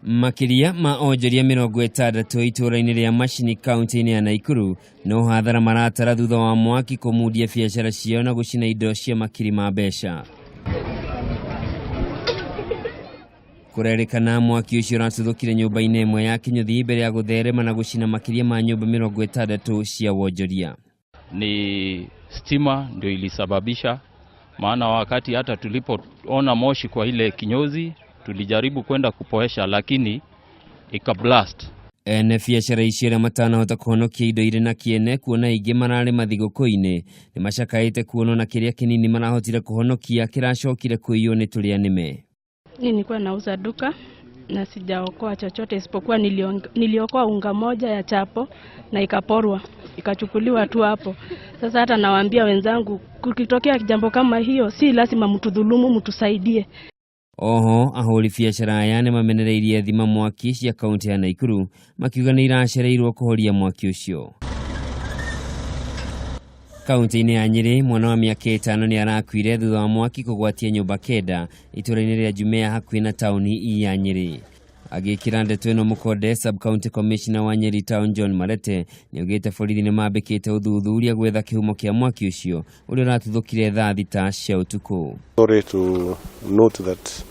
Makĩria ma onjoria 60 itũũra-inĩ rĩa Machini kaunti-inĩ ya Naikuru no hathara maratara thutha wa mwaki kũmundia biacara ciao na gũcina indo cia makiri ma mbeca. Kũrerĩkana mwaki ũcio ũratuthũkire nyũmba-inĩ ĩmwe ya kĩnyũthi mbere ya gũtherema na gũcina makĩria ma nyũmba 60 cia wonjoria. Ni stima ndio ilisababisha, maana wakati hata tulipoona moshi kwa ile kinyozi tulijaribu kwenda kupoesha, lakini ikablast. Ene biacara icio arĩa matanahota kũhonokia indo irĩ na kĩene kuona aingĩ mararĩma thigũkũ-inĩ nĩ macakaĩte kuona ona kĩrĩa kĩnini marahotire kũhonokia kĩracokire kũiywo nĩ tũrĩa nĩme. Nilikuwa nauza duka na sijaokoa chochote isipokuwa niliokoa unga moja ya chapo na ikaporwa ikachukuliwa tu hapo. Sasa hata nawaambia wenzangu, kukitokea jambo kama hiyo, si lazima mtudhulumu, mtusaidie. Oho ahũri biacara aya nĩ mamenereirie thima mwaki cia kaunti ya Naikuru makiuga nĩ iracereirwo kũhoria mwaki ũcio. Kaunti-inĩ ya Nyĩrĩ mwana wa mĩaka 5 nĩ arakuire thutha wa mwaki kũgwatia nyũmba 9 itũũra-inĩ rĩa Jumia hakuhĩ na taũni ya Nyĩrĩ. Agĩkĩra ndeto ĩno mũkonde, Sub County Commissioner wa Nyeri Town John Marete nĩaugĩte borithi nĩ mambĩkĩte ũthuthuria gwetha kĩhumo kĩa mwaki ũcio ũrĩa ũratuthũkire thaa 6 cia ũtukũ. Sorry to note that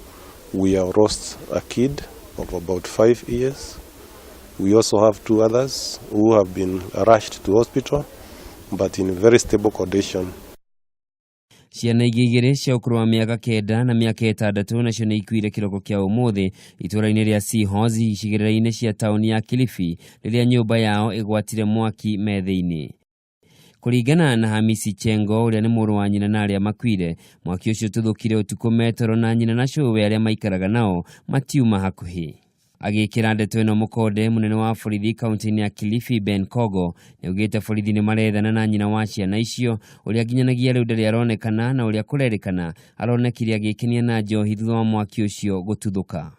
we have lost a kid of about 5 years. We also have 2 others who have been rushed to hospital but in very stable condition. Ciana ingĩ 2 cia ũkũrũ wa mĩaka 9 na mĩaka 6 nacio nĩ ikuire kĩroko kĩa ũmũthĩ itũũra-inĩ rĩa Seahorse icigĩrĩra-inĩ cia taũni ya Kilifi rĩrĩa nyũmba yao ĩgwatire mwaki me thĩinĩ. Kũringana na Hamisi Chengo ũrĩa nĩ mũrũ wa nyina na arĩa makuire, mwaki ũcio ũtuthũkire ũtukũ metoro na nyina na cũwe arĩa maikaraga nao matiuma hakuhĩ. Agĩkĩra ndeto ĩno mũkonde, mũnene wa borithi kaunti-inĩ ya Kilifi Ben Kogo nĩaugĩte borithi nĩ marethana na nyina wa ciana icio ũrĩa nginyanagia rĩu ndarĩ aronekana na ũrĩa kũrerĩkana aronekire agĩkenia na njohi thutha wa mwaki ũcio gũtuthũka.